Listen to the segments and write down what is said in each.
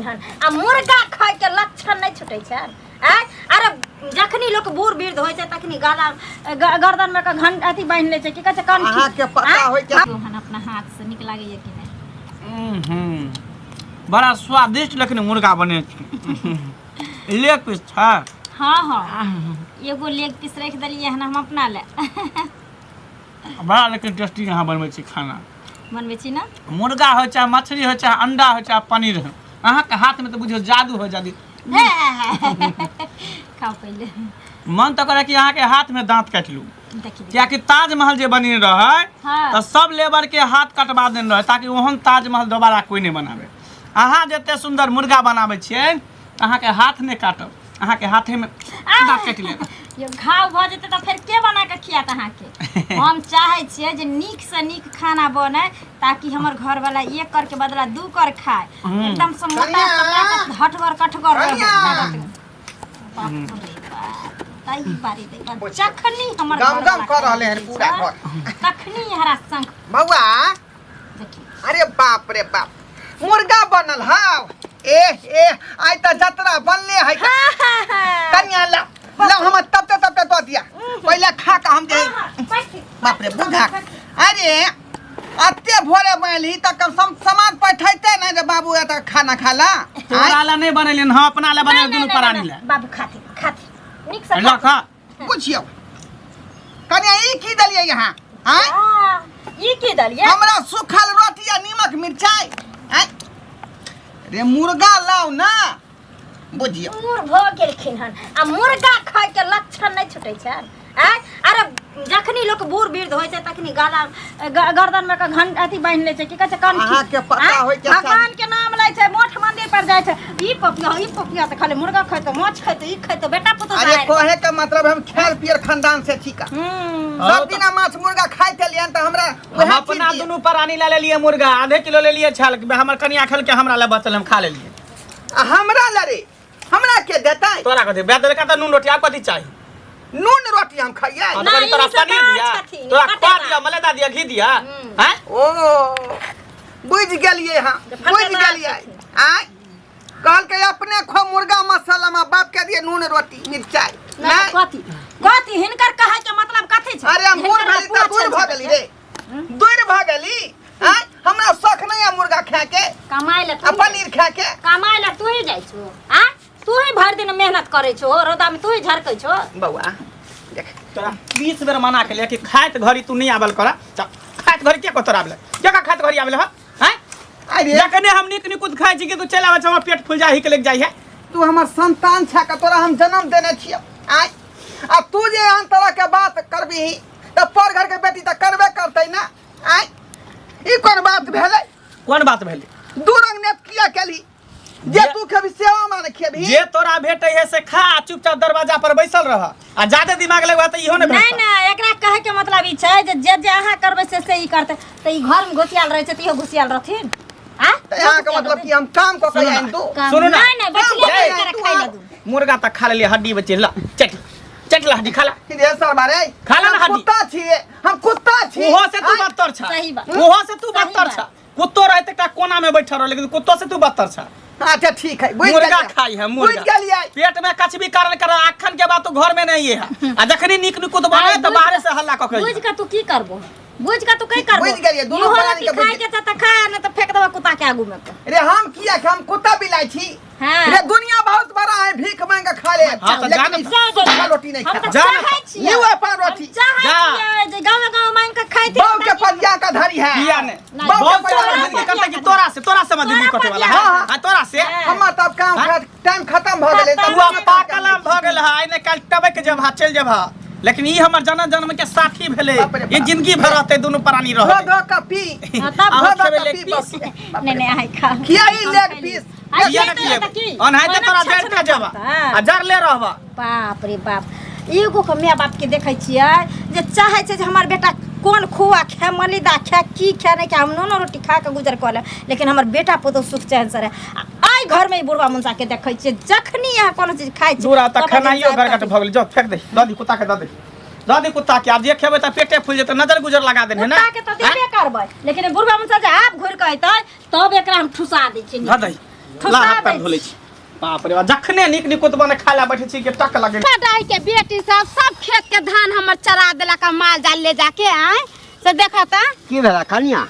हन आ मुर्गा खाय के लक्षण नहि छुटै छनि आँय। अरे जखनी लोक बूढ़ वृद्ध होइ छै तखनी गला गर्दन में के घंट अथी बान्हि लै छै, की कहै छै, कंठी। अहाँके पता आँय? होइके- हन अपना हाथ से नीक लागैया कि नहि? बड़ा स्वादिष्ट लेकिन मुर्गा बने छै। लेग पीस छै? हाँ हाँ, एगो लेग पीस राखि देलियै हन हम अपना लए। बड़ा लेकिन टेस्टी अहाँ बनबै छी खाना। बनबै छी ने। मुर्गा हो चाहे मछली हो चाहे अंडा हो चाहे पनीर हो, अहाँके हाथमे तऽ बुझियौ जादू हो जादू। खाउ पहिले। मन तऽ करे कि अहाँके हाथमे दाँत काटि लू। देखी। कियाकि ताजमहल जे बनेने रहै तऽ सब लेबर के हाथ कटवा देने रहै ताकि ओहन ताजमहल दोबारा कोई नहि बनावे। अहाँ जते सुन्दर मुर्गा बनाबै छियै, अहाँके हाथ नहि काटब, अहाँके हाथेमे दाँत काटि लेब। यो घाव भऽ जेतै तऽ फेर के बना कऽ खियात अहाँके? हम चाहै छियै जे नीकसँ नीक खाना बनै ताकि हमर घरवाला एक कर के बदला दू कर खाए, एकदम से मोटा कनिया! सटा के हटगर कठगर रहै। कनिया! बाप रे बाप, ताहि बारी देखा जखनी हमर गम गम घरवाला कऽ रहलै हन खाइ पूरा छै, घर। तखनी हरा शंख। बौआ। देखी। अरे बाप रे बाप, मुर्गा बनल हाव। ए ए, आइ तऽ जतरा बनले है। कनिया, ला ला, हम तब तब दऽ दिया, पहिले खा कऽ हम जे बाप रे बुझा। अरे अते भोरे बनलही तऽ कम से कम सामान पठैते ने जे बाबू एतऽ खाना खा ला। तोरा ला नहि बनेलियन हँ, अपना ला बनेलियन, दुनू प्राणी ला। बाबू खाते खाते, नीक से। ला खा। बुझियौ कनिया, ई की देलियै यहाँ आँय? हाँ, ई की देलियै? हमरा सूखल रोटी आ नीमक मिरचाई आँय? रे मुर्गा लाउ ना, बुझियौ। बूढ़ भऽ गेलखिन हन आ मुर्गा खाय के लक्षण नहि छुटै छनि आँय। अरे जखनी लोक बूढ़ वृद्ध होइ छै तखनी गला गर्दन में के घंट अथी बान्हि लै छै, की कहै छै, कंठी। अहाँके पता आँय? होइके चाही। भगवान के नाम लै छै, मठ मंदिर पर जाइ छै। ई पपिया, ई पपिया तऽ खाली मुर्गा खैतो, माछ खैतो, ई खैतो, बेटा पुतोह। अरे कहे के मतलब हम खेल पियर खानदान से छी का। सब दिना माछ मुर्गा खाइत एलियन तऽ हमरा हम वएह अपना चीज दुनू प्राणी ला लेलियै मुर्गा, आधे किलो लेलियै छाल। हमर कनिया खेलकै, हमरा ला बचल, हम खा लेलियै। आ हमरा ला रे, हमरा के देतै? तोरा कथी बे देलका तऽ नून रोटी, आब कथी चाही? नून रोटी हम खाइए? हाँ, ना, तो कही तोरा ई सब पनीर बात दिया, छथिन, तोरा कते खोआ बात। दिया, मलेदा दिया, घी दिया, हैं? ओ बुझि गेलियै, हाँ। जे बुझि फटेदार गेलियै। छथिन। आँय, कहलकै अपने खो मुर्गा मसाला में, बाप के दिए नून रोटी मिरचाई। नहि, नहि। कथी कथी हिनकर कहै के मतलब कथी छै? अरे हम बूढ़ हिनकर भेली पूरा तऽ दूर छल भऽ छल गेली रे, दूर भऽ गेली। आँय, हमरा शौख नहीं है मुर्गा खाए के कमाइ लए आ तू पनीर खाए के। कमाइ लए तू ही जाइ छो आ तू ही भरि दिन मेहनत करै छो, रौदा में तू ही झरकै छो। बौआ देख। तोरा 20 बेर मना के लिया कि खाइत घड़ी तू नहीं आवल करा, त खाइत घड़ी के को तोरा आवले? के का खाइत घड़ी आवले ह, हैं? अरे जखने हम नीक निकुत खाइ छी कि तू चलि आबै छ, हमर पेट फूल जाइ हिक लग जाइ है। तू हमर संतान छा के तोरा हम जन्म देने छियौ। आँय, आ तू जे एहन तरह के बात करबिही तऽ पर घर के बेटी तऽ करबे करतै ना। आँय, ई कोन बात भेलै? कोन बात भेलै? दू रंग नेत किया केली? जे तू खेबी से हमरा ने खेबी? जे तोरा भेटै है से खा, चुपचाप दरवाजा पर बैसल रह आ जादे दिमाग लगबा तऽ इहो ने नहि भेटतौ। नहि, एकरा कहै के मतलब ई छै जे जे जे अहाँ करबै से से ई करतै, तऽ ई घर में घुसियाल रहै छै तऽ इहो घुसियाल रहथिन आ तऽ अहाँके मतलब कि हम काम कऽ के सुनू ना। आनि दू? सुनू ना। नहि नहि, बचले काम नहि कऽ खाइ लए दू। मुर्गा तऽ खा लेलियै, हड्डी बचि ला, चट चट ला, हड्डी खा ला। रे सर बारे खा ले ना हम हड्डी। कुत्ता छियै, हम कुत्ता छी। ओहो से तू आँय? बदतर छ। सही बात। ओहो से तू सही बदतर बात। छ। कुत्तो रहै तऽ एकटा कोना में बैठल रह, लेकिन कुत्तो से तू बदतर छ। अच्छा ठीक है, बुझि मुर्गा गेलियै। खाई है मुर्गा। बुझि गेलियै। पेट में कछबी कारण कर अखन के बाद तो घर में नहीं है आ जखनी नीक निकुत बने आइ तऽ बाहरे से हल्ला कऽ के बुझ के तू की करबो? बुझ के तू की करबो? बुझि गेलियै, दुनू इहो प्राणी रोटी के बुझि खाय के छै तऽ खा, नहि तऽ फेंक देबो कुत्ता के आगू में। रे हम किया के हम कुत्ता बिलाइ छी? हाँ। रे दुनिया बहुत बड़ा है, भीख मांग के खा ले, हाँ, तो लेकिन जान- ई सूखा रोटी नहीं हम खा। तऽ जा ना। चाहै छियै। लियो अपन रोटी। हम चाहै जा। छियै जे गाँव गाँव मांगि के खाइथिन। बाप के पदिया का धरी है। किया ने नहीं। बाप के बहुत पदिया तोरा का जिंदगी धरी है। करते कि तोरा से मजदूरी तोरा कटे वाला पदिया। है? हाँ, तोरा से। हाँ। हमर तब काम हाँ? टाइम खत्म भऽ गेलै। खत्म। तू आब पाकल आम भऽ गेल है, आइ ने काल्हि टबक जेबहा, चलि जेबहा, लेकिन ई हमर जन्म जन्म के साथी भेलै। बाप रे ई बाप। जिंदगी भर रहतै, दुनू प्राणी धो रहतै। धो के पी। हाँ, तब अहाँ धो धो खेबै के लेग पी। पीस? बाप नहीं रे नहीं, आइ खा। किया ई लेग पीस? आइ किया ने खेतै तऽ खिएबै? की? ओनाहिते ओना तोरा छछना जरि के जेबा पड़तै। आ जरले रहबा। बाप रे बाप, एगो के माय बाप के देखै छियै जे चाहै छै जे हमर बेटा कोन खोआ खाए, मलिदा खाए, की खाए नहि खाए, हम नूनो रोटी खा कऽ गुजर कऽ लेब, लेकिन हमर बेटा पुतहु सुख चैन से रहै। आ आइ घरमे ई बुढ़वा मुनसा के देखै छियै, जखनी अहाँ कोनो चीज खाइ छी दूरा तऽ तब अपन खेनाइयो साफ गरगट कऽ भऽ गेल। जाउ फेंक दे, दऽ दी कुत्ता के, दऽ दे, दऽ दी कुत्ता के। आब जे खेबै तऽ पेटे फूलि जेतै, नजर गुजर लगा देने ने। कुत्ता के तऽ देबे करबै, लेकिन ई बुढ़वा मुनसा जे आब घुरि कऽ अयतै तब एकरा हम ठुसा दै छियै। धऽ दही। ला हाथ पैर धो लै छी। बाप रे बाप, जखने नीक निकुत बने खाय ला बैठे छी के टक लगे। पटाई के बेटी सब सब खेत के धान हमर चरा देलक आ माल जाल ले जाके आय से देखता। की भेला कनिया?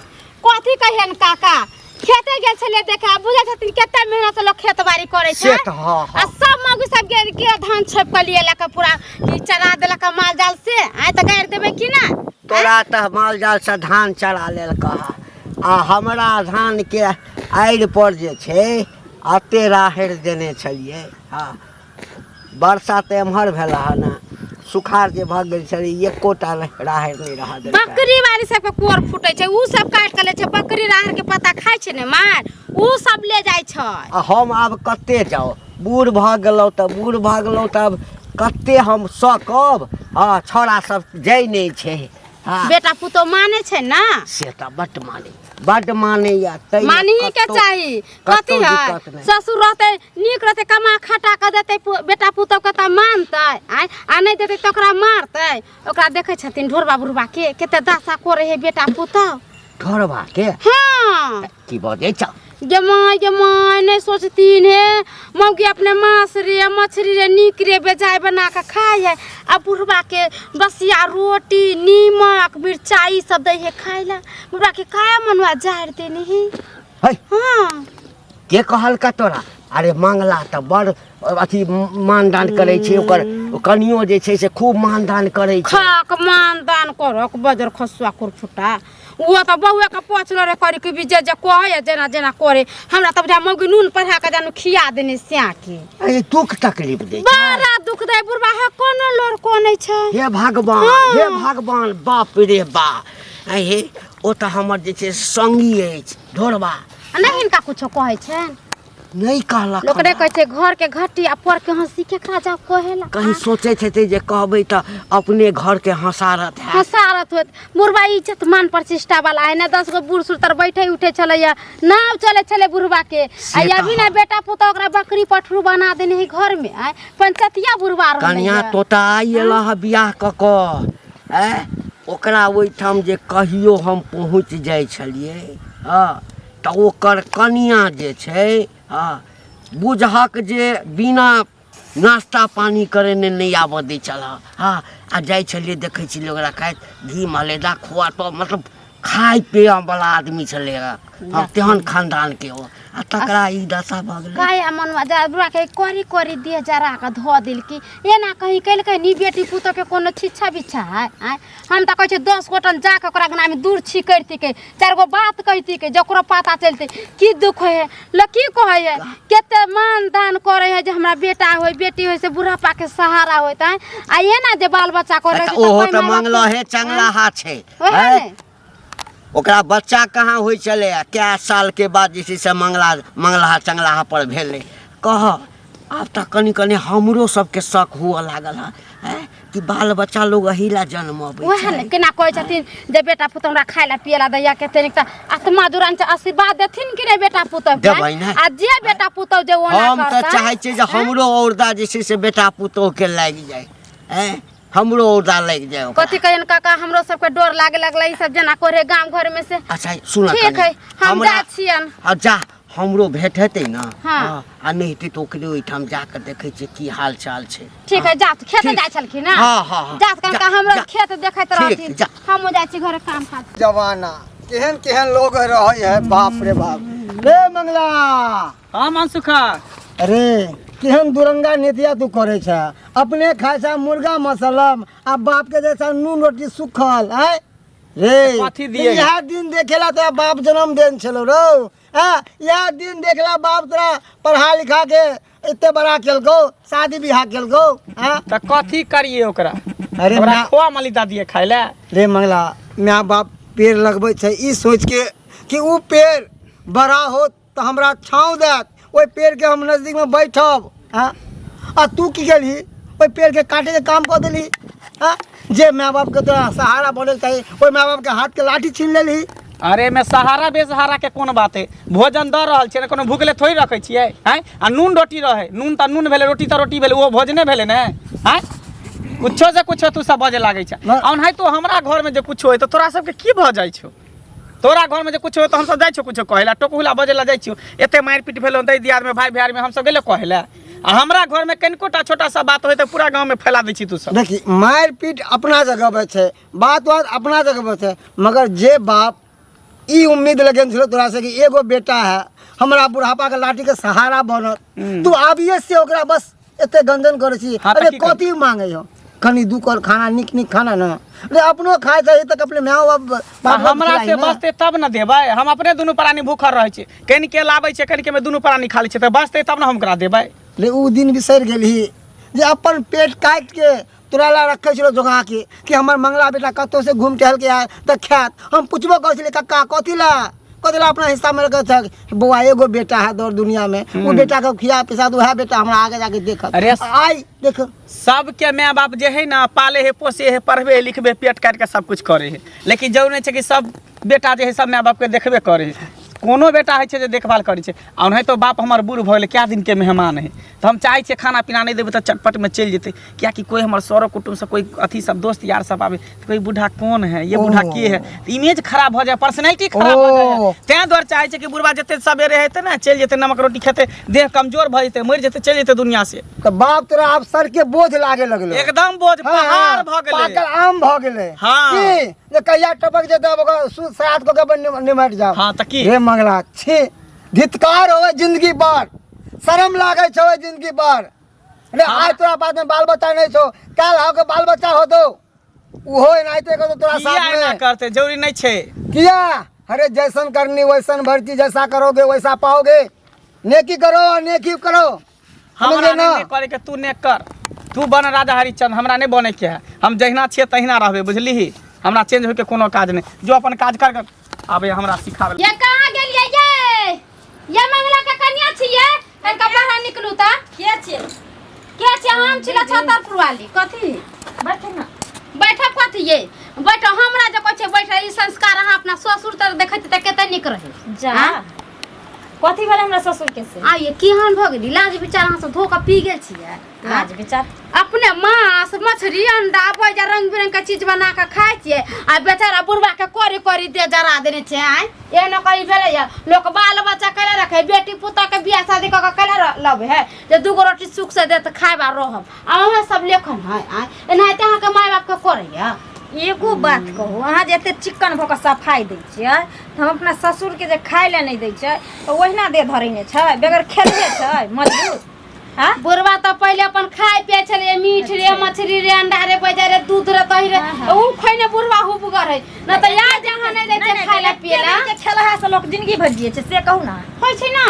कथी कहियन काका, खेते गेल छलियै देखे, आ बुझै छथिन कते मेहनत से लोग खेत बाड़ी करै छै। से तऽ हँ, हँ। आ सब मौगी सब गेल के धान छोपि कऽ लिए लक पूरा ई चरा देलक माल जाल से, आय तऽ गाड़ि देबै की ना? तोरा तऽ माल जाल से धान चरा लेलक आ हमरा धान के आड़ि पर जे छै अते राहरि देने छलियै। हँ, वर्षा तऽ एम्हर भेल हन, सुखाड़ जे भऽ गेल छलै एकोटा राहरि नहि रहऽ देलकै। बकरी वाली सबके कोर फूटै छै, उ सब काटि कऽ लै छै। बकरी राहरि के पत्ता खाइ छै ने मार, उ सब ले जाइ छै। आ हम आब कते जाउ, बूढ़ भऽ गेलहुँ तऽ बूढ़ भऽ गेलहुँ तऽ आब कते हम सकब। हँ, छौड़ा सब जाइ नहि छै। हँ, बेटा पुतोह मानै छै ना? से तऽ बड्ड मानै, बड्ड मानैया। तै मानही के चाही। कथी कतौ है, दिक्कत नहि। ससुर रहतै नीक रहतै, कमा खटा कऽ देतै बेटा पुतोह के तऽ मानतै, आँय, आ नहि देतै तऽ ओकरा मारतै। ओकरा देखै छथिन ढोरबा बुढ़बा के कते दशा करै है बेटा पुतोह। ढोरबा के? हाँ। की बजै छौ? गे माय, गे माय, नहि सोचथिन हे मौगी अपने मांस रे मछली रे नीक रे बेजाय बना कऽ खाइ है, आ बुढ़बा के बसिया रोटी नीमक मिरचाई सब दै है खाइ ला। बुढ़बा के काया मनुआ जारि देने है। है। हाँ। के कहलका तोरा? अरे मंगला तऽ बड़ अथी मानदान करै छै, ओकर कनियो जे छै से खूब मानदान करै छै। खाक मानदान करक बजर खसुआ कुरफुटा, ओ तऽ बौआ के पचल रे करी के जे जे कहै जेना जेना करे। हमरा तऽ बुझा मौगी नून पढ़ा के जानू खिया देने स्या के। अरे दुख तकलीफ दै छै। बड़ा दुख दै बुढ़बा हे, कोनो लोर कोनै छै। हे भगवान, हाँ। हे भगवान, बाप रे बा। ऐ हे, ओ तऽ हमर जे छै संगी अछि ढोरबा। आ नहि हिनका कुछो कहै छनि? नहि कहलक। लोक नहि हमरा। कहै छै घर के घटी आ पर के हंसी केकरा जाब कहेला। कहीं सोचैत हेतै जे कहबै तऽ अपने घर के हंसारत हैत। हंसारत होत। बुढ़बा इज्जत मान प्रतिष्ठा वाला है ना, 10 गो बूढ़ सूढ़ तर बैठे उठे छलैया, नाव चले छलै बुढ़बा के। से आ तऽ अभी ना बेटा पुतोह ओकरा बकरी पठरू बना देने है घर में। आय पंचतिया बुढ़बा रहलै कनिया है। तोता आइ एलह हँ बियाह कऽ कऽ, आँय, ओकरा ओहिठाम जे कहियो हम पहुँच जाइ छलियै, हँ, तऽ ओकर कनिया जे छै, हँ, बुझहक जे बिना नाश्ता पानी करेने नहि आबऽ दै छल। हँ, आ जाइ छलियै देखै छलियै ओकरा खाइत घी मलेदा खोआ, तऽ मतलब खाय पियऽवला आदमी छलै हँ, तेहन खानदानके ओ, आ तकरा ई दशा भऽ गेलै। काहे मनवा जा बुढ़ा के करी करी देह जरा के धो देलकी, एना कहीं केलकै नी बेटी पुतोह के कोनो छिच्छा बिच्छा है? आँय, हम तऽ कहै छियै 10 गोटन जाके ओकरा अंगनामे दूर छी करितिकै, 4 गो बात कहितिकै, जकरो पता चलतै की दुख होइ है। लोक की कहै है, कते मान दान करै है जे हमरा बेटा होय बेटी होय से बुढ़ापा के सहारा होय। आँय, आ एना जे बाल बच्चा करै तऽ ओहो तऽ मंगल हे चंगला छै। ओएह आँय? ने। ओकरा बच्चा कहाँ होइ छलै, आ कए सालके बाद जे छै से मंगला मंगलाहा चंगलाहा पर भेलै। कह आब तऽ कनि कनि हमरो सबके शक हुअ लागल हँ, आँय, कि बाल बच्चा लोग एही ला जन्मबै ओएह ने केना कहै छथिन जे बेटा पुतोह हमरा खाय ला पिए ला दैया, कते नीक तऽ आत्मा जुड़ान छै, आशीर्वाद देथिन कि नहि बेटा पुतोह के? देबै ने। आ जे बेटा पुतोह जे ओना हम तऽ करतै, चाहै छियै जे हमरो औरदा जे छै से बेटा पुतोह के लागि जाय, आँय, हमरो औरदा लागि जाय ओकरा। कथी कहियन काका, हमरो सबके डर लागे लगलै ई सब जेना करे गाम घर में से। अच्छा सुन, ठीक है, हम जाइ छियन। आ जा, हमरो भेंट हेतै ने? हाँ। हाँ, आ नहि हेतै तऽ ओकरे ओहिठाम जाकऽ देखै छियै की हाल चाल छै। ठीक है, जात खेत ठीक। जाइ छलखिन ना? हाँ, हाँ, हाँ। जात काका, जा, हमरो जा। खेत देखैत ठीक, रहथिन। जा। हमहूँ जाइ छी घरे काम काज। जमाना केहन केहन लोग रहै है, बाप रे बाप। रे मंगला। हाँ मनसुखा। अरे केहन दुरंगा नीतिया तू करे छ, अपने खाय छ मुर्गा मसलम आ बाप के जैसा नून रोटी सुखल। आय रे कथी दिए? इएह दिन देखेला तोरा बाप जन्म देन छलो रौ। हाँ, इएह दिन देखला बाप तोरा पढ़ा लिखा के एते बड़ा केलकौ, शादी बियाह केलकौ। हाँ? तऽ कथी करिए ओकरा? अरे ओकरा खोआ मलिदा दिए खाय ले? रे मंगला, माय बाप पेड़ लगबै छै ई सोच के कि उ पेड़ बड़ा होत तऽ हमरा छाँव देत, ओहि पेड़के हम नजदीकमे बैठब। हाँ, आ तू की केलही? ओहि पेड़के काटैके काम कऽ देलही। हाँ, जे माय बापके तोरा सहारा बनल चाही ओहि माय बापके हाथके लाठी छीन लेलही। अरे में सहारा बेसहारा के कोन बात है, भोजन दऽ रहल छियै ने, कोनो भूखले थोड़ी रखै छियै। आँय, आ नून रोटी रहै, नून तऽ नून भेलै, रोटी तऽ रोटी भेलै, ओहो भोजने भेलै ने। आँय, कुछो से कुछो तू सब बजे लागै छै। ना। ओनाहितो हमरा घरमे जे कुछो होइ तऽ तोरा सबके की भऽ जाइ छौ? तोरा घरमे जे कुछो तऽ हमसब जाइ छियौ कुछो कहै लए, टोकहुला बजै लए जाइ छियौ। एते मारि पीट भेलौ दै दियादमे, भाय भैयारीमे हमसब गेलियौ कहै लए? आ हमरा घरमे कनिको टा छोटा सा बात होइ तऽ पूरा गाँवमे फैला दै छी तू सब। देखी, मारि पीट अपना जगह पर छै, बात वात अपना जगह पर छै, मगर जे बाप ई उम्मीद लगेने छलो तोरा से कि एगो बेटा है हमरा बुढ़ापा के लाठी के सहारा बनत, तू आबिए से ओकरा बस एते गंजन करै छी। हाँ, तऽ अरे की करी? कथी मांगे हो? कनी दू कल खाना, नीक नीक खाना ना अरे अपनो खाइ छै तऽ अपने माय बाप आ बाप हमरा खिलाई से ना। बचतै तब ने देबै। हम अपने दुनू प्राणी भूखल रहै छी, कनिके लाबै छै, कनिके मे दुनू प्राणी खा लै छै, तऽ बचतै तब ने हम ओकरा देबै। ले उ दिन बिसरि गेलही जे अपन पेट काटि के तोरा ला रखै छलो जोगा के कि हमर मंगला बेटा कतौ से घूम टहल के आए तऽ खायत। हम पुछबो करै छलियै, कक्का कथी ला कथी ला अपना हिस्सा में रखै छक? बौआ, एगो बेटा है दौड़ दुनिया में, ओ बेटा के खिया पिसा वएह बेटा हमरा आगे जाके देखत। अरे आइ देख, सबके माय बाप जे है ना पाले है, पोसे है, पढ़बे है, लिखबे, पेट काटि के सब कुछ करे है, लेकिन जरूरी नहीं छै कि सब बेटा जे है सब माय बाप के देखबे करे है। कोनो बेटा होइ छै जे देखभाल करै छै। आ ओनाहितो बाप हमर बूढ़ भऽ गेलै, कए दिनके मेहमान है, तऽ हम चाहै छियै खाना पीना नहि देबै तऽ चटपटमे चलि जेतै, कियाकि कोइ हमर सरो कुटुम्ब सब, कोइ अथी सब दोस्त यार सब आबै तऽ कोइ बूढ़ा कौन है, ये बूढ़ा के है, तऽ इमेज खराब भऽ जाए, पर्सनैलिटी खराब भऽ जाए। तेँ दुआरे चाहै छै कि बुढ़बा जते सबेरे हेतै ने चलि जेतै, नमक रोटी खेतै, देह कमजोर भऽ जेतै, मरि जेतै, चलि जेतै दुनिया से। तऽ बाप तोरा आब सर के बोझ लागे लगलो। एकदम बोझ। हाँ, पहाड़ भऽ गेलै, पाकल आम भऽ गेलै। हाँ। की जे कहिया टपक जेतै, आब ओकर सुद श्राद्ध कऽ के निमटि जाओ। हाँ, तऽ की? हे मंगला, छी, धित्कार होवे जिंदगी पर, शरम लागै छौ जिंदगी पर। रे आइ तोरा पास में बाल बच्चा नहीं छौ, काल्हि आओ के बाल बच्चा होतो, उहो एनाहिते करतो तोरा किया साथ एना में। करते? जरूरी नहीं छै। किया? अरे जैसन करनी वैसन भरती, जैसा करोगे वैसा पाओगे। नेकी करो और नेकी करो। हमरा समझले ना? नहीं करे के, तू नेक कर, तू बन राजा हरिश्चंद्र, हमरा नहीं बने के है। हम जहिना छियै तहिना रहबै, बुझलिही? हमरा चेंज होय के कोनो काज नहीं। जो अपन काज कर, कर आबे हमरा सिखाबे। ये कहाँ गेलियै ये? ये मंगला के कन्या छियै, कनिका बाहर निकलू तऽ। के छियै? के छियै? हम छियै छतरपुर वाली। कथी? बैठू ना। बैठब कथी ये? बैठ, हमरा जे कहै छै बैठ, ई संस्कार अहाँ अपना ससुर तर देखैत तऽ कते नीक रहै। जा, आँ? कथी भेलै हमरा ससुर के से? आइए केहन भऽ गेली? लाज विचार अहाँ सब धो कऽ पी गेल छियै? लाज विचार अपने मांस मछली अंडा बैजा रंग बिरंग के चीज बना के खाइ छियै, आ बेचारा बुढ़वा के कोरी कोरी दे जरा देने छै। आँय, एहनो कहीं भेलैया? लोक बाल बच्चा केना रखै, बेटी पुतोह के बियाह शादी कऽ के केना लबै है जे दूगो रोटी सुख से देत खायब आ रहब, आ अहाँ सब लेखन है? आँय, एनाहिते अहाँके माय बापके करैया? एगो बात कहू, अहाँ जे एते चिक्कन भऽ कऽ सफाइ दै छियै तऽ हम अपना ससुरके जे खाय लए नहि दै छै तऽ ओहिना देह धरेने छै, बगैर खेलने छै मजबूत। आँ? बुढ़वा तऽ पहिले अपन खाय पियै छलै, मीट रे, मछली रे, अंडा रे, बैजा रे, दूध रे, दही रे, उ खैने बुढ़वा हुबगर है न। तऽ याद जे अहाँ नहि दै छियै खाय लए पियै लए। के खेलहा से लोक जिंदगी भरि जियै छै, से कहू ना। होइ छै ना,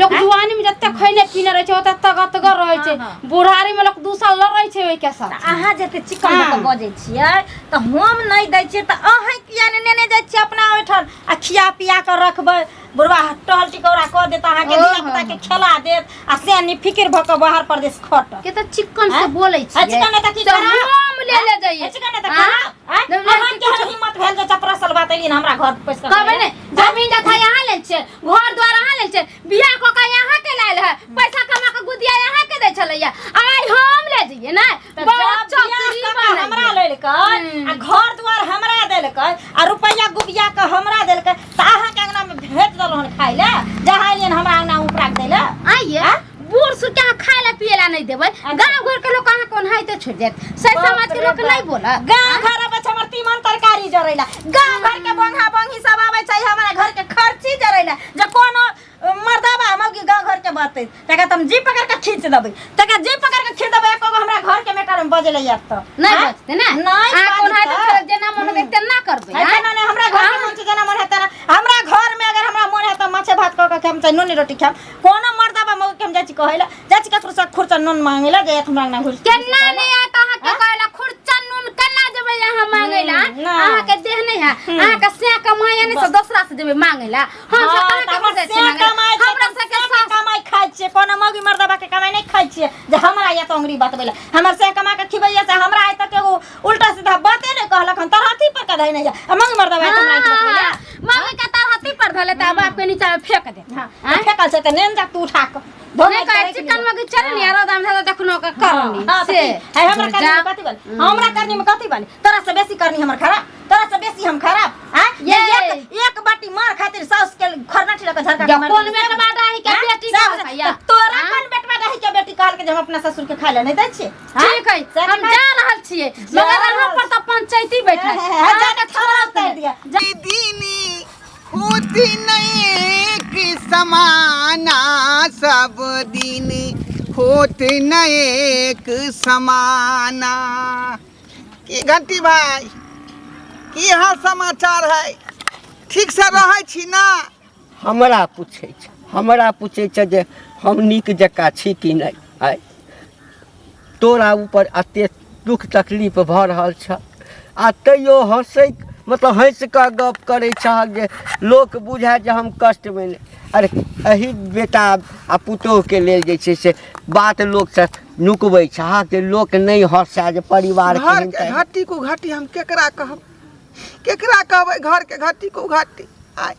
लोक जुआनी में जते खैने पीने रहै छै ओते तगतगर रहै छै, बुढ़ारी में लोक 2 साल लड़ै छै ओहिके साथ। अहाँ जते चिकन भऽ कऽ बजै छियै तऽ हम नहि दै छियै तऽ अहाँ किया ने नेने जाइ छियै अपना ओहिठाम आ खिया पिया कऽ रखबै? बुढ़वा टहल टिकौरा कऽ देत अहाँके, धिया पुता के खेला देत आ से नि फिकिर भऽ कऽ बाहर परदेश खटत। के तऽ चिकन से बोलै आ छियै चिकन नहि तऽ की तऽ खराब? हम ले ले जाइए। चिकन नहि तऽ आँ? खराब? आँय? नहि, नहि, अहाँ केहन हिम्मत भेल जे चपरासल बात एलियै हमरा घर पैस कऽ? कहबै ने, जमीन जथा यहाँ लेल छै, घर द्वार अहाँ लेल छै, बियाह कऽ के यहाँ के लायल है, पैसा कमा के गुदिया यहाँ के दै छलैया, आइ हम ले जइए ने? तऽ बहुत जब बियाह चतुरी कऽ के बनैयै। हमरा लेलकै आ घर द्वार हमरा देलकै आ रुपैआ गुबिया के हमरा देलकै तऽ अहाँके अंगना में भेज देलहुँ हन खाय लए, जहाँ एलियन हमरा अंगना उपरा के दै लए। आइए बूढ़ सूढ़ के अहाँ खाय ला पिए ला नहीं देबै, गाँव घर के लोग अहाँ कोनाहिते छोड़ि देत, से समाज के लोग नहीं बोलत। गाँव घर अबै छै हमर तीमन तरकारी जरैला, गाँव घर के बंघा बंघी सब आबै छै हमरा घर के खर्ची जरैला। जे कोनो मर्दाबा मौगी गाँव घर के बात तकरा तऽ हम जी पकड़ के खींच देबै, तकरा जी पकड़ के खींच देबै, एको गो हमरा घर के मेटर में बजलै यार तऽ नहीं आँय? बजतै ने। नहीं अहाँ कोनाहिते बजतै। छोड़ब, जेना मन हेतै तेना करबै। है आँय? तेना नहि, हमरा घर के मन छै जेना मन है तेना। हमरा घर में अगर हमरा मन है तऽ माछे भात कऽ के खायब चाहे नूनी रोटी खायब। कोनो मर्दाबा मौगी के हम जाइ छी कहै लए, जाइ छी ककरो से खुरचा नून मांगे लए जे हमरा अंगना घुस केना नहि आयत अहाँके कहै लए खुरचा नून? केना जेबै अहाँ मांगै लए? नहि। अहाँके देह नहि है, अहाँके से कमाइ नहि से दोसरा से जेबै मांगै लए? हम सब हाँ, अहाँके तऽ हमर घर जाइ छी से मांगै लए। कमाइ छै, हमरा तऽ सबके से सास कमाइ खाइ छियै, कोनो मौगी मर्दाबा के कमाइ नहि खाइ छियै जे हमरा या तऽ अंगुरी बतबै लए। हमर से कमा के खिबैया से हमरा आइ तक एगो उल्टा सीधा बाते नहि कहलक हन, तरहथी पर कधै नहि या आ मौगी मर्दाबा आइ तक हमरा बतबै लए। मम्मी के तरहथी पर भेलै तऽ बाप के नीचा में फेंक दे। हाँ, आँय? फेकल छै तऽ नेन जा तू उठा कऽ। नहि कहै चिकन मगी चरनी आ रौदा में देखनो के करनी हाँ, से। है हमरा करनी जा। में कथी बनी? हमरा करनी में कथी बनी? तोरा से बेसी करनी हमर खराब, तोरा से बेसी हम खराब। हाँ? ये। एक एक बाटी मार खातिर साउस के खरनाठी लके झरका के जा, मार कोन देली। बेटवा डाही के हाँ? बेटी सब कहलकै या? तऽ तोरा हाँ? कोन बेटवा डाही के बेटी कहलकै जे हम अपना ससुर के खाय लए नहि दै छियै? हाँ? ठीक है, से हम खाय- जा रहल छियै, जा मगर अहाँ रहल पर तऽ पंचायती बैठल। हाँ, हाँ, हाँ, जा के थाना उतारि दिअ। दीनी होती नहीं कि समाना, सब दिन होत नहीं एक समाना। की घंटी भाई, की हाल समाचार है? ठीक से रहै छी ना? हमरा पूछै छै, हमरा पूछै छै जे हम नीक जकाँ छी कि नहि। आइ तोरा ऊपर एते दुख तकलीफ भऽ रहल छह आ तैयो हँसै, मतलब हँसि कऽ गप करै छहक जे लोक बुझए जे हम कष्टमे नहि। अरे एहि बेटा आ पुतोहुके लेल जे छै से बात लोकसँ नुकबै छहक जे लोक नहि हँसए जे परिवार घर केहन के तऽ- घाटी को घाटी हम केकरा कहब, केकरा कहबै घर के घाटी को घाटी? आय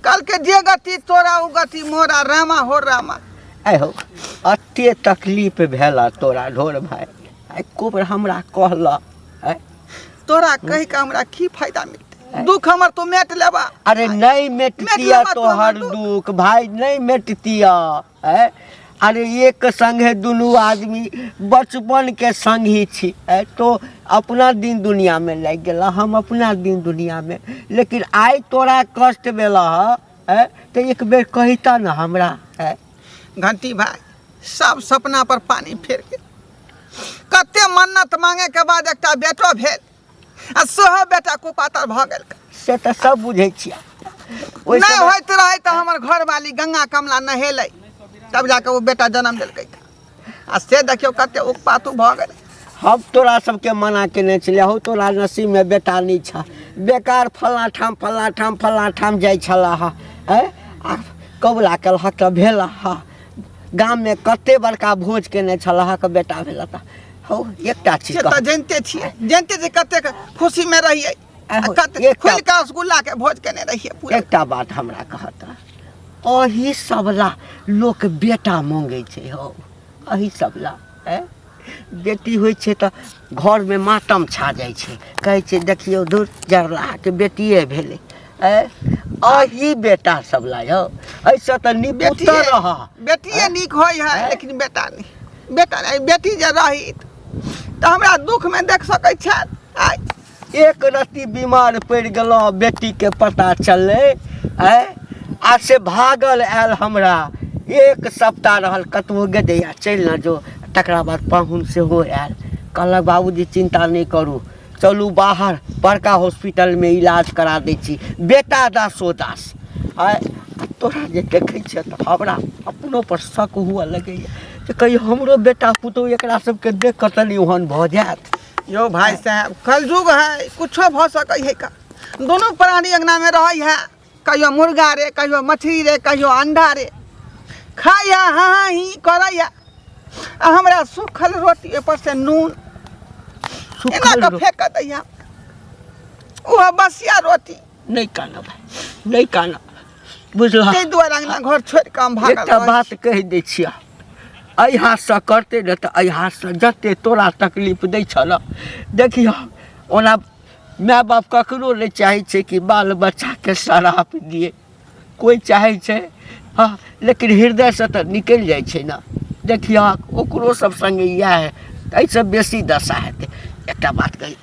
कल के जे गति तोरा ओ गति मोरा, रामा हो रामा। आइ हौ, एते तकलीफ भेल तोरा ढोर भाय, आइ कोबर हमरा कहल? आइ तोरा कहि के हमरा की फायदा मिलतै? दुख हमर तो मेट लेबा। अरे नहीं मेटतिया मेट लेबा तोहर तोहर दुख भाई, नहीं मेटतिया। ऐ अरे एक संगे दुनू आदमी बचपन के संग ही छी। ऐ तो अपना दिन दुनिया में लागि गेला, हम अपना दिन दुनिया में, लेकिन आइ तोरा कष्ट भेल ह ऐ तऽ एक बेर कहिता न हमरा। ऐ घंटी भाई, सब सपना पर पानी फेर गेल। कते मन्नत मांगे के बाद एकटा बेटो भेल आ सेहो बेटा कुपातर भऽ गेल। से तऽ सब बुझै छियै। ओहि नहि समय- होइत रहै तऽ हमर घरवाली गंगा कमला नहेलै तब जाके ओ बेटा जन्म देलकै आ से देखियौ कते उकपातु भऽ गेलै। हम तोरा सबके मना केने छलियै, हौ तोरा नसीबमे बेटा नहि छह, बेकार फल्लाँ ठाम फल्लाँ ठाम फल्लाँ ठाम जाइ छलाह। आँय, आ कबुला केलहक तऽ भेल। ह गाममे कते बड़का भोज केने छलहक बेटा भेल तऽ। हौ एकटा चीज से तऽ कह- जनिते छियै, जनिते छियै कतेक खुशीमे रहियै आ आहो, कते एकटा- खुलि कऽ रसगुल्ला के भोज केने रहियै पूरा। एकटा बात हमरा कहत, अही सबला लोक बेटा मांगै छै हौ, अही सबला। ऐं बेटी होइ छै तऽ घरमे मातम छा जाइ छै, कहै छै देखियौ दूर जरलाके बेटिए भेलै। ऐं अही बेटा सबला यौ, एहिसँ तऽ निपुत रह। बेटिए नीक होइ है लेकिन बेटा नहि, बेटा नहि। बेटी जे रही तऽ हमरा दुखमे देख सकै छथि। आइ एक रत्ती बीमार पड़ि गेलहुँ, बेटीके पता चललै आँय आ से भागल आयल, हमरा एक सप्ताह रहल, कतबो गेदैया चलि न जो। तकरा बाद पाहुन सेहो आयल, कहलक बाबूजी चिन्ता नहि करू, चलू बाहर बड़का हॉस्पिटलमे इलाज करा दै छी, बेटा दासो दास। आँय तोरा जे देखै छियै तऽ हमरा अपनो पर शक हुअ लगैए जे कहियो हमरो बेटा पुतहु एकरा सबके देख कऽ तऽ नहि ओहन भऽ जायत। यौ भाई साहब, कलयुग है, कुछो भऽ सकै है का। दोनों प्राणी अंगना में रहै है, कहियो मुर्गा रे, कहियो मछली रे, कहियो अंडा रे, खाइ है, हाँ हाँ ही करै है आ हमरा सूखल रोटी ऊपर से नून एना सुखल कऽ रो- फेंक दैया, ओहो बसिया रोटी। नहि कानब भाइ, नहि कानब, बुझलह? ताहि दुआरे अंगना घर छोड़ि कऽ हम भागल एकटा रहै बात छी। कहि दै छियह, एहि हाथसँ करतै ने तऽ एहि हाथसँ जते तोरा तकलीफ दै छह ने, देखियह ओना माय बाप ककरो नहि चाहै छै कि बाल बच्चाके श्राप दिए, कोइ चाहै छै? हँ, लेकिन हृदयसँ तऽ निकलि जाइ छै ने। देखियह ओकरो सब सङ्गे इएह है, एहिसँ बेसी दशा हेतै। एकटा बात कही,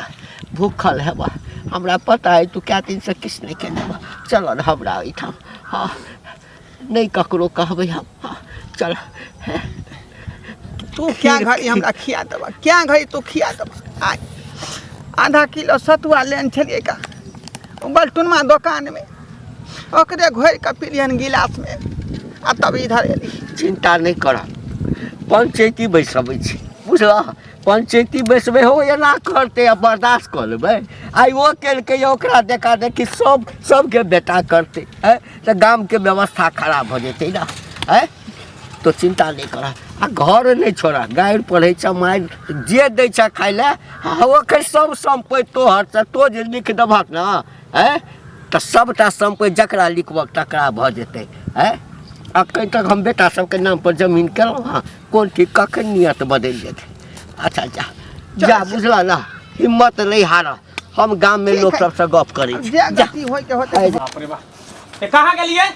भूखल हेबह, हमरा पता अइ तू कए दिनसँ किछु नहि केने हेबह। चल ने हमरा ओहिठाम। हँ, नहि ककरो कहबै हम। हँ, चल। तू क्या घड़ी हमरा खिया देबह, क्या घड़ी तू खिया देबह? आइ आधा किलो सतुआ लेने छलियै का ओ बलटुनमा दोकानमे, ओकरे घोरि कऽ पिलियन गिलासमे आ तब इधर एली। चिन्ता नहि करह, पंचैती बैसबै छी, बुझलह? पंचैती बैसबै हो, एना करतै आ बर्दाश्त कऽ लेबै? आइ ओ केलकै, ओकरा देखा देखी सब सबके बेटा करतै, आँय तऽ गामके व्यवस्था खराब भऽ जेतै ने। आँय तो चिन्ता नहि करह आ घर नहि छोड़ह। गारि पढ़ै छ, मारि जे दै छ खाइ लए, ओकर सब सम्पति तोहर छ। तो जे लिख देबहक ने, आँय तऽ सभटा सम्पत्ति जकरा लिखबक तकरा भऽ जेतै। आँय, अखन तक हम बेटा सबके नाम पर जमीन केलहुँ हँ, कोन ठीक कखन नियत बदलि जेतै। अच्छा जा जा, बुझल ना, हिम्मत नहीं हार, हम गाम में लोग सबसे गप करै छी। जे गलती होय के होतै। बाप रे बाप, ए कहाँ गेलियै,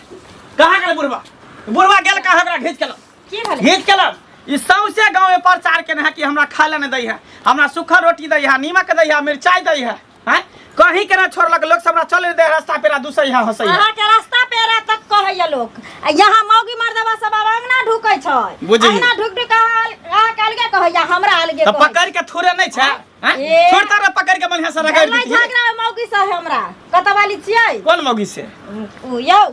कहाँ गेलै बुढ़बा? बुढ़बा गेल कहाँ? ओकरा घीच के लाउ। की भेलै? घीच के लाउ। ई सौंसे गाँव में प्रचार केने है कि हमरा खाय ला नहीं दै है, हमरा सूखा रोटी दै है, नीमक दै है, मिरचाई दै है, हैं? कहीं के ना छोड़लक लोग सब, हमरा चले दे रास्ता पेरा दूसरे यहाँ हंसै है। अहाँ के रास्ता पेरा तक कहैया लोक, आ यहाँ मौगी मर्दवा सब आब अंगना ढुकै छै। बुझही। अंगना ढुक ढुक अहाँ के अलगे कहैया, हमरा अलगे तऽ कहैया। पकड़ के थोड़े नहीं छै, हैं? ए। छोड़ता रह, पकड़ के बढ़िया से रगड़ भेलै दीतियै। झगड़ा मौगी से हमरा। कतऽ वाली छियै? कोन मौगी से? उ यौ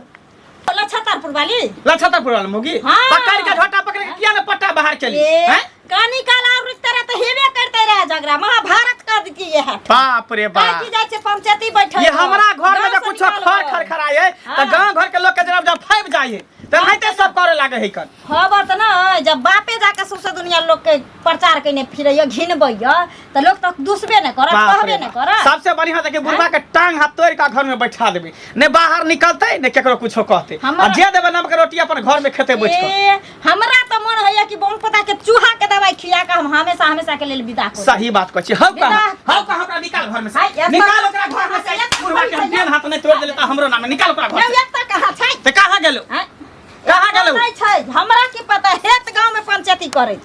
लछतरपुर वाली। लछतरपुर वाली मौगी? हाँ। पकड़ के झोटा पकड़ के किया ने पट्टा बाहर चली? ए, हैं? कनी काल और रुकते रहे तऽ हेबे करते रहे झगड़ा, महाभारत कर दितियै ये। बाप रे काहे बाप, की जाइ छै पंचायती बैठे ये हमरा घर में गाँव जब से कुछ निकालबै। खर खर खराए हाँ। त गांव घर के लोग के जब जब फैब जाए त नाहिते सब करे लागे है कन। खबर तऽ नहि, जब बापे जाके सौंसे दुनिया लोग के प्रचार केने फिरैया घिनबैया तऽ लोग तऽ दुसबे नहि करत, बाप कहबे रे नहि बाप। करत। सबसे बढ़िया तऽ कि बुढ़वा के टांग हाथ तोड़ के घर में बैठा देबे, ने बाहर निकलते ने केकरो कुछो कहते, आ जे देबे नमक रोटी अपन घर में खेते बैठ के। ए, हमरा तऽ मन होइया कि बम पता के चूहा के दवाई खिया के हम हमेशा हमेशा के लेल विदा करू। सही बात कहै छी। हौ कहाँ, विदा। हौ कहाँ, ओकरा निकाल घर में से। हाय, एतऽ निकाल ओकरा घर में से। एतऽ बुढ़वा के हम कहाँ देन हाथ नहीं तोड़ देले तऽ हमरो नाम निकाल ओकरा घर यौ, से। एतऽ कहाँ छै? तऽ कहाँ गेलो? आँय? कहाँ गेलो? नहि छै, हमरा की पता, हेत गांव में पंचायती करै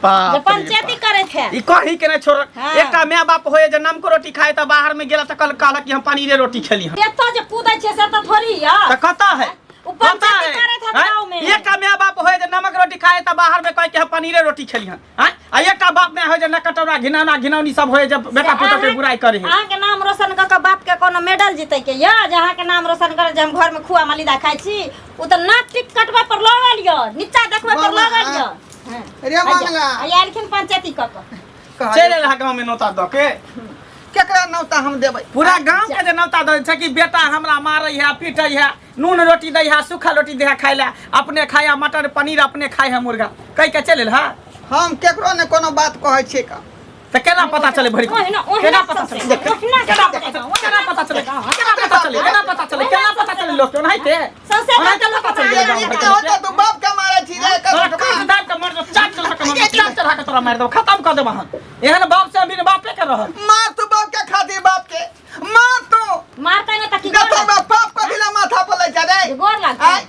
बाप जे रे पंचायती बाप। करैत है। ई कहीं के नहीं छोड़। हाँ। एकटा माय बाप होए जे नमको रोटी खाए तऽ बाहर में गेला तऽ कल कहलक कि हम पनीरे रोटी खेली हम। एतऽ जे कूदै छै से तऽ थोड़ी यऽ। तऽ कतऽ है? उ कतऽ पंचायती है? करैत हैत हैं? गाँव में। एकटा माय बाप होए जे नमक रोटी खाए तऽ बाहर में कहे कि हम पनीरे रोटी खेली हन, हैं? आ एकटा बाप माय होए जे नकटौरा घिनौना घिनौनी सब होए जे बेटा पुतोह के बुराई करे है। अहाँके नाम रोशन कऽ के बाप के कोनो मेडल जीतै के यऽ जे अहाँके नाम रोशन करे जे हम घर में खुआ मलिदा खाइ छी? उ तऽ नाक टिक कटबै पर लगल यऽ, नीचा देखबै पर मामा, लगल यऽ। हँ। रे मंगला। आ एलखिन पंचायती कऽ के। कहलियै। चलि एल गाँव में नौता दऽ के। केकरा नौता हम देबै? पूरा गांव के जे नौता दै छै कि बेटा हमरा मारै है, पीटै है, नून रोटी दै है, सूखा रोटी दै है खाय ला, अपने खाया मटर पनीर, अपने खाय है मुर्गा, कहि के चलि एल है। हम केकरो ने कोनो बात कहै छियै का। तऽ केना पता चले भरि? ओहिना ओहिना केना पता चले? ओहिना केना पता चले? केना पता चले? केना पता चले? केना पता चले? केना पता चले लोक के? ओनाहिते सौंसे ओनाहिते पता चलि गेलै गाँव ई भरि के के होतै, लोकके। तू बाप के मारै छी रे? तोरा काट दाबि के मारि देबौ, चाट चढ़ा के मारि देबौ, चाट चढ़ा के तोरा मारि देबौ, खतम कऽ देबौ हम। एहन बाप से अमीर बापे के रहल। मार तू बाप के खातिर, बाप के मार तू। मारतै ने तऽ की जतऽ गोर बाप पाप कथी ला माथा पर लै छै रे? गोर लागतै? आँय?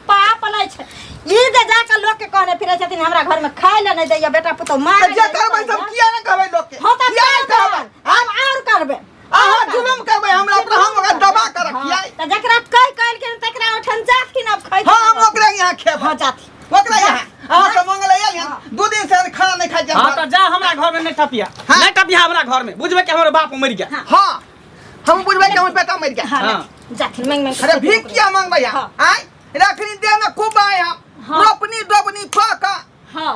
पाप लै छै ई जे जाके लोक के कहने फिरै छथिन हमरा घर में खाय ले नहि दैया, बेटा पुतोह मारै तऽ जे करबै सब किया ने कहबै लोक के? हँ तऽ किया ने कहबै? आब आओर करबै। अहाँ जुलुम करबै हमरा पर, हम ओकरा दबा के रखियै। तऽ जकरा कहि कहलखिन तकरा ओठन जाथिन आब खै। हाँ, हम ओकरा यहाँ खेबै। हँ, जाथिन ओकरा यहाँ। अहाँ सब मंगल आयल यहाँ 2 दिन से खाना नहीं खाइ छी। हाँ तऽ जा, हमरा घर में नहीं टपिया। हाँ। नहीं टपिया हमरा घर में, बुझबै कि हमर बाप मरि गेल। हाँ, हम बुझबै कि हमर बेटा मरि गेल। हाँ, हाँ। जाथिन मांग मांग। अरे भीख किया मांगबै हाँ। यहाँ? आँय, रखनी देह में खूब आए हम। हाँ। रोपनी डोबनी कऽ कऽ, हाँ,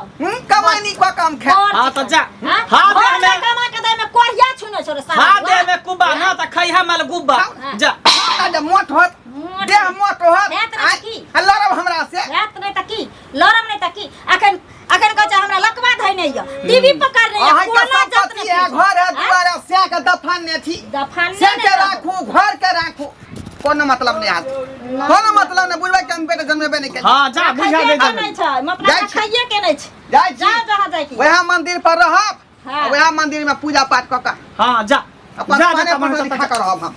कमानी कऽ कऽ हम खाएब। हाँ तऽ जा। हाँ। हाँ, घर देह में में कमा के दै में कोढ़िया छुने छोड़े सारा। हाँ, देह में कुब्बा ना तऽ खैहा मल गुब्बा। हाँ। जा। हाँ, जे मोट होत, मोट। देह मोट होत। हेत नहि आँय, की? आ लड़ब हमरा से? हेत नहि तऽ की लड़म नहि तऽ की? अखन अखन कहै छै हमरा लकवा धैने यऽ, टीवी पकड़ने यऽ, अहाँके कोना जतने संपत्ति है, घर है, दुआर है, सएह के दफान ने छी। दफान से के राखू, घर के राखू, कोनो मतलब नहि हाथ, कोनो मतलब नहि। बुझबै कि हम बेटा जन्मेबे नहि केलियै। हाँ जा, बुझा दे जा। नहि छै मतलब जाइ छी। खाइए के नहि छै। जाइ छी। जाओ जहाँ जाइ की। वएह मंदिर पर रहब। हाँ। वएह मंदिर में पूजा पाठ कऽ कऽ हाँ जा अपन जा खाने जा पीने खा कऽ रहब हम।